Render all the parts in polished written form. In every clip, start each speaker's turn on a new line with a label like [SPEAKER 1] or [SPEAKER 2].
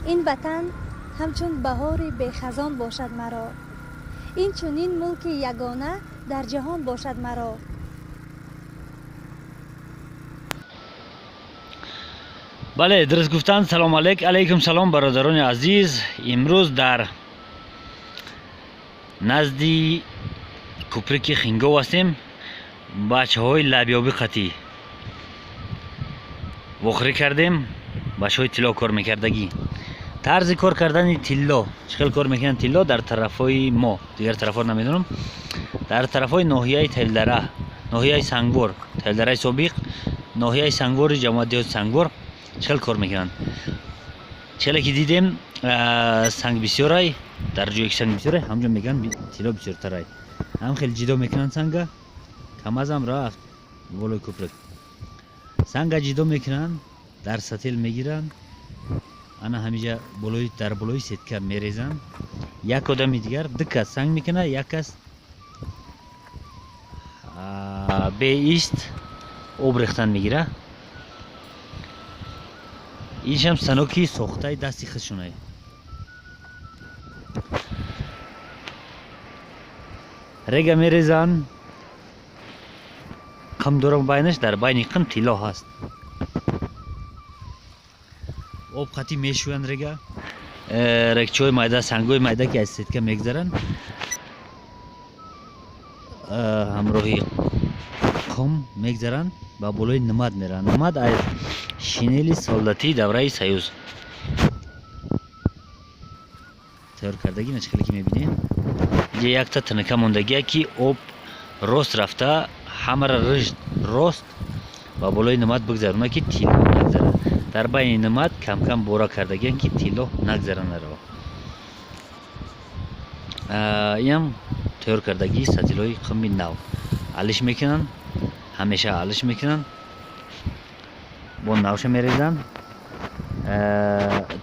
[SPEAKER 1] Ин ватан ҳамчун баҳори бехазон бошад маро, ин чунин мулки ягона дар ҷаҳон бошад маро.
[SPEAKER 2] Бале, дуруст гуфтанд. Салом алейк, алейкум салом, бародарони азиз. Имрӯз дар назди кӯприки Хингов ҳастем. Бачаҳои лабёбӣ қатӣ вохӯрӣ кардем. Бачаҳои тилло кор мекардагӣ. Тарзи кор кардани тилло, чӣ хел кор мекунанд тилло дар тарафҳои мо, дигар тарафҳо намедонам, дар тарафҳои ноҳияи Телдара, ноҳияи Сангвор, Телдараи собиқ, ноҳияи Сангвори ҷамоат деҳоти Сангвор чӣ хел кор мекунанд. Чӣ хеле ки дидем, санг бисёрай, дар ҷое ки санг бисёрай, ҳамҷо мегӯянд тилло бисёртарай. Ҳам хеле ҷидо мекунанд санга, камазам рафт болои кӯприк. Санга ҷидо мекунанд, дар сател мегиранд, ана ҳамиҷа болои дар болои сетка мерезанд. Як одами дигар, ду кас санг мекунад, як кас беист об рехтан мегира. Иншам станоки сохтаи дасти худшонай. Рега мерезанд, қим дорам байнаш, дар байни қим тилло ҳаст. Об қатӣ мешӯянд рега, регчаҳои майда, сангҳои майда ки аз сетка мегзаранд, ҳамроҳи қум мегзаранд, ба болои намад мераванд. Намад аз шинели солдатии давраи Союз тайёр кардагӣ, на чӣ хеле ки мебинем. Инҷа якта тинака мондагия ки об рост рафта ҳамаро рижд рост ба болои намад бигзарона ки тилло нагзарад. Дар байни намад камкам бора кардагиян ки тилло нагзаранаро. Инам тайёр кардагии сатилҳои қими нав. Алиш мекунанд, ҳамеша алиш мекунанд, бо навша мерезанд.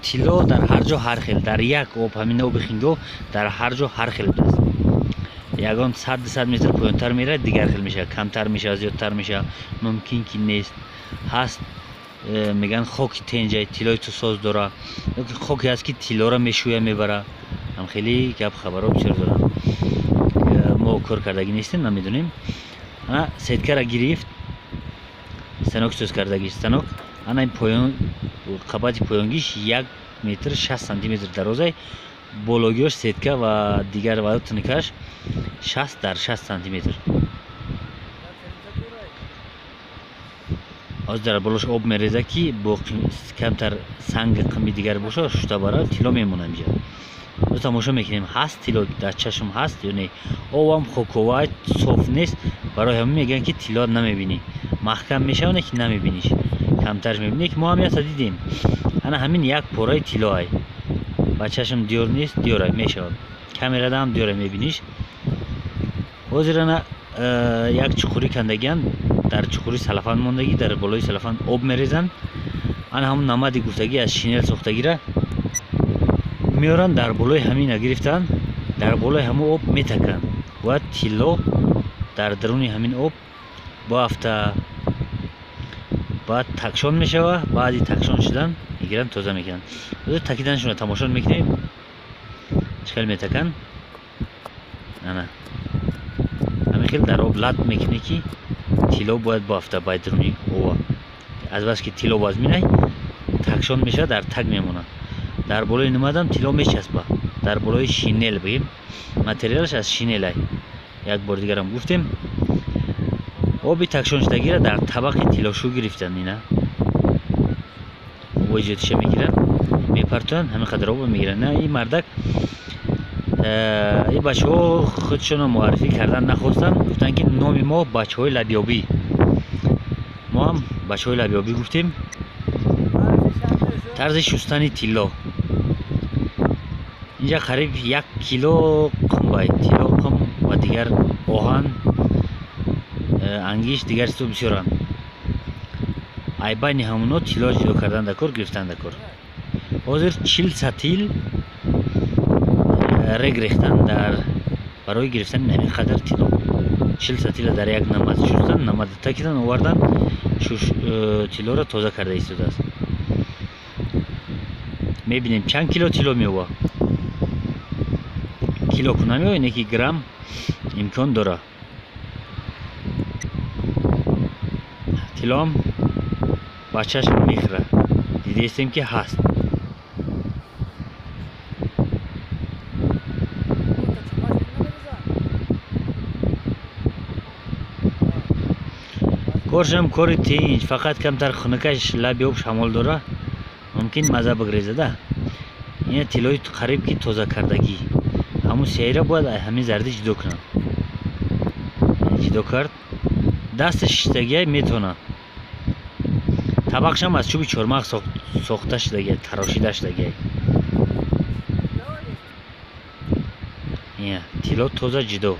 [SPEAKER 2] Тилло дар ҳар ҷо ҳар хел, дар як об, ҳамин оби Хингов дар ҳар ҷо ҳар хел будааст. Ягон 100-200 метр поёнтар меравад, дигар хел мешавад, камтар мешавад, зиёдтар мешавад, мумкин ки нест. Ҳаст, мегӯянд хоки тенҷай тиллои ту соз дора, ёки хоке ҳаст ки тиллоро мешӯя мебара. Ҳам хеле гап хабарҳо бисёр доранд. Мо кор кардагӣ нестем, намедонем. Ана сеткара гирифт, станок соз кардагӣ, станок ана ин поён, қабати поёнгиш 1 метр 60 сантиметр дарозай, бологиёш сетка ва дигар ва тиникаш 60 дар 60 сантиметр. Ҳозир дар болош об мереза ки бо камтар санги қими дигар боша, шута бара, тилло мемона инҷа. Мо тамошо мекунем, ҳаст тилло дар чашм ҳаст ё не. Обам хокова, соф нест, барои ҳамин мегӯянд ки тилло намебинӣ, маҳкам мешавад, не ки намебиниш, камтарш мебинӣ, ки мо ҳам якта дидем. Ана ҳамин як пораи тиллоай, ба чашм диёр нест, диёрай мешавад, камерада ҳам диёрай мебиниш. Ҳозир ана як чуқурӣ кандагиянд, дар чуқурӣ салафан мондагӣ, дар болои салафан об мерезанд. Ана ҳамун намади гуфтагӣ аз шинел сохтагира меоранд, дар болои ҳамина гирифтанд, дар болои ҳамун об метаканд ва тилло дар даруни ҳамин об боафта, баъд такшон мешава. Баъди такшон шудан мегиранд, тоза мекунанд. Такиданашонро тамошо мекунем, чӣ хел метаканд. Ана ҳамин хел дар об лат мекунӣ ки тилло бояд боафта ба даруни ова. Аз бас ки тилло вазминай, такшон мешавад, дар таг мемонад. Дар болои намадам тилло мечаспа, дар болои шинел бигем, материалаш аз шинелай. Як бор дигарам гуфтем, оби такшоншудагиро дар табақи тиллошӯ гирифтанд. Ина обои зиёдиша мегиранд, мепартоянд, ҳамин қадар обо мегиранд. На ин мардак, ин бачаҳо худшонро муаррифӣ кардан нахостанд, гуфтанд ки номи мо бачаҳои лабёбӣ. Мо ҳам бачаҳои лабёбӣ гуфтем. Тарзи шустани тилло инҷа қариб 1 кило қумбай, тилло, қум ва дигар оҳан, ангиш, дигар чизо бисёранд. Ай байни ҳамуно тилло ҷудо кардан дар кор, гирифтан дар кор. Ҳозир 40 сатил рег рехтан дар барои гирифтани ҳамин қадар тилло. 40 сатила дар як намад шустан, намада такидан овардан, тиллоро тоза карда истодааст. Мебинем чанд кило тилло меова. Кило ку намеова, не ки грамм имкон дора. Тиллоам ба чашм мехӯра. Дидестем ки ҳаст. Коршам кори тинч, фақат камтар хунукаш лаби об шамол дора, мумкин маза бигрезада. Ина тиллои қариб ки тоза кардагӣ. Ҳамун сеяра бояд ҳамин зардӣ ҷудо кунам. Ҷудо кард. Дасташ шиштагиай метавонад. Табақшам аз чӯби чормағз сохта шудагиай, тарошида шудагиай. Ина тилло тоза ҷудо.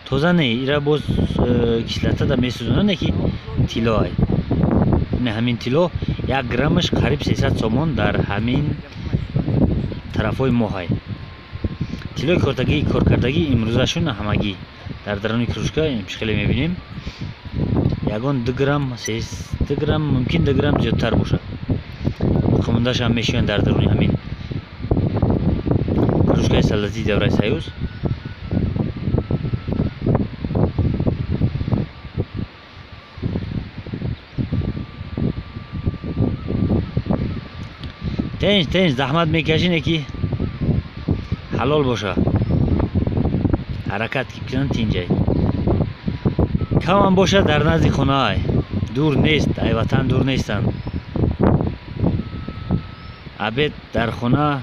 [SPEAKER 2] Тоза не, ира боз кислотада месӯзонад, не ки тилло ай. Ина ҳамин тилло 1 граммаш қариб 300 сомон дар ҳамин тарафҳои моҳай. Тиллои коркардагӣ имрӯзашон ҳамагӣ дар даруни кружка хеле мебинем. Ягон 2 грамм, 3 грамм, мумкин 2 грамм зиёдтар бошад. Боқимондаашам мешӯянд дар даруни ҳамин кружкаи солдатии давраи Союз. Тенҷ, тенҷ, заҳмат мекашӣ, не ки ҳалол боша. Ҳаракат кунан тинҷай. Камам бошад дар назди хонаай. Дур нест, ай ватан дур нестанд. Обед дар хона,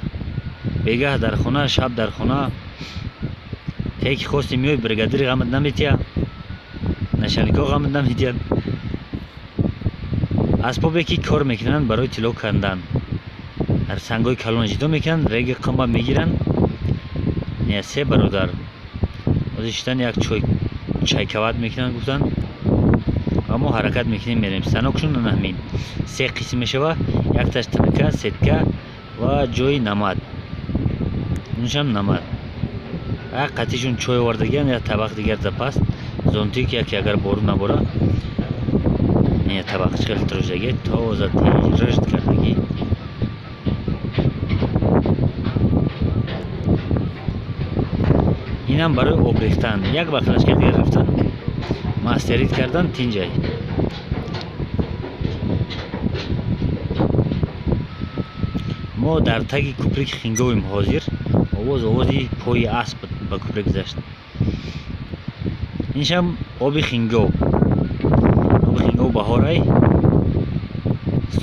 [SPEAKER 2] бегаҳ дар хона, шаб дар хона. Ке ки хости меои, бригадири ғамат наметия, начальникҳо ғамат наметиянд. Асбобе ки кор мекунанд барои тилло кандан. Дар сангҳои калон ҷудо мекунанд, реги қимба мегиранд. Не, се бародар ҳозир шидан як чайкават мекунанд, гуфтанд. Ва мо ҳаракат мекунем, мерем. Станокшон на ҳамин се қисм мешава: якташ тнака, сетка ва ҷои намад. Уншам намад. Як қатишон чой овардагиан, як табақ дигар запас, зонтик, яке агар бору набора. Не, табақ хеле тирождаги, тоза тинҷ рашд кардагӣ. Инам барои об рехтан. Як бақлашка дигар рафтан, мастерит кардан тинҷай. Мо дар таги куприки Хинговим ҳозир. Овози пои асп ба куприк гузашт. Иншам оби Хингов. Оби Хингов баҳорай,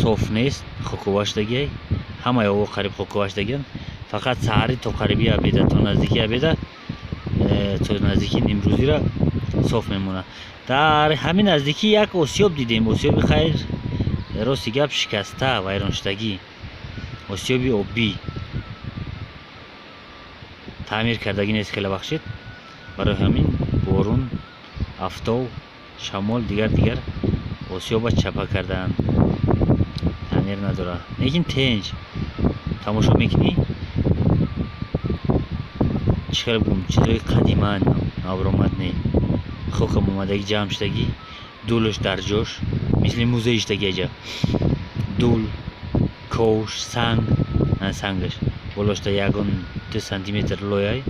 [SPEAKER 2] соф нест, хокуваштагиай. Ҳамаи ово қариб хокуваштагиан. Фақат саҳарӣ то қариби обеда, то наздики обеда, то наздики нимрӯзира соф мемонад. Дар ҳамин наздикӣ як осиёб дидем. Осиёби хайр, рости гап, шикаста, вайроншудагӣ. Осиёби оббӣ таъмир кардагӣ нест, хеле бахшид. Барои ҳамин борун, афтов, шамол, дигар дигар осиёба чапа кардаанд. Таъмир надорад. Лекин тенҷ тамошо мекунӣ, чӣ хеле бигӯм, чизҳои қадимаанд, навромад не. Хокам омадагӣ, ҷамъ шудагӣ, дулаш дар ҷош, мисли музей шудагӣ аҷаб. Дул, ковш, санг, сангаш болошта ягон 2 сантиметр лояй.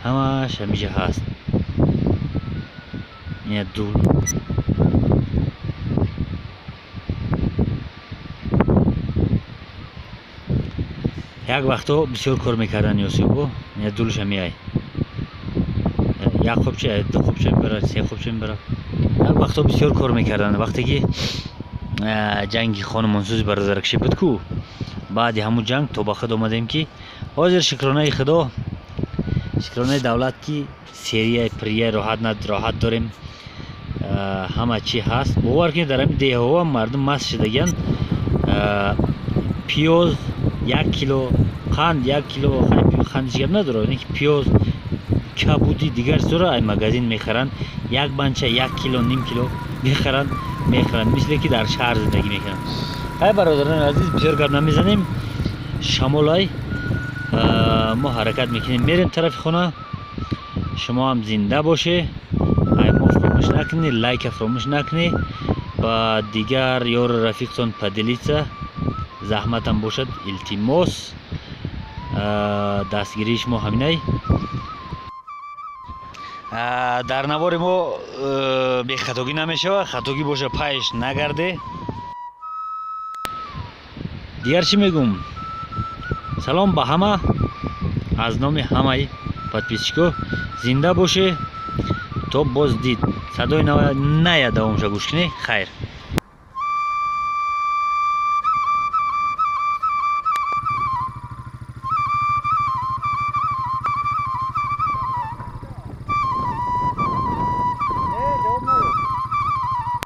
[SPEAKER 2] Ҳамааш ҳамиҷа ҳаст. Ина дул. Як вақто бисёр кор мекарданд ёсибо, ина дулаш ҳамиай. Як қопча, 2 қопча мебарад, 3 қопча мебарад. Як вақто бисёр кор мекарданд. Вақте ки ҷанги хонумонсӯзи бародаркашӣ буд ку, баъди ҳамун ҷанг то ба худ омадем ки ҳозир шукронаи худо, шукронаи давлат ки серияи прияи роҳат дорем. Ҳама чӣ ҳаст. Бовар кунед, дар ҳамин деҳаҳо мардум маст шудагианд. Пиёз 1 кило, қанд 1 кило, қанд ҳеҷ гап надорад, лекин пиёз, кабудӣ дигар чизҳоро ай магазин мехаранд. Як банча 1 кило, ним кило мехаранд, мехаранд, мисле ки дар шаҳр зиндагӣ мекунанд. Ай бародарони азиз, бисёр гап намезанем. Шамолай мо ҳаракат мекунем, мерем тарафи хона. Шумо ҳам зинда боше. Ай мо фаромӯш накунед, лайка фаромӯш накунед, ба дигар ёру рафиқтон поделиться. Заҳматам бошад, илтимос, дастгирии шумо ҳаминай. Дар навори мо бехатогӣ намешавад, хатогӣ боша, пайш нагарде. Дигар чӣ мегӯм? Салом ба ҳама аз номи ҳамаи подписчико. Зинда боше, то боз дид. Садои ная давомша гӯш кунӣ. Хайр.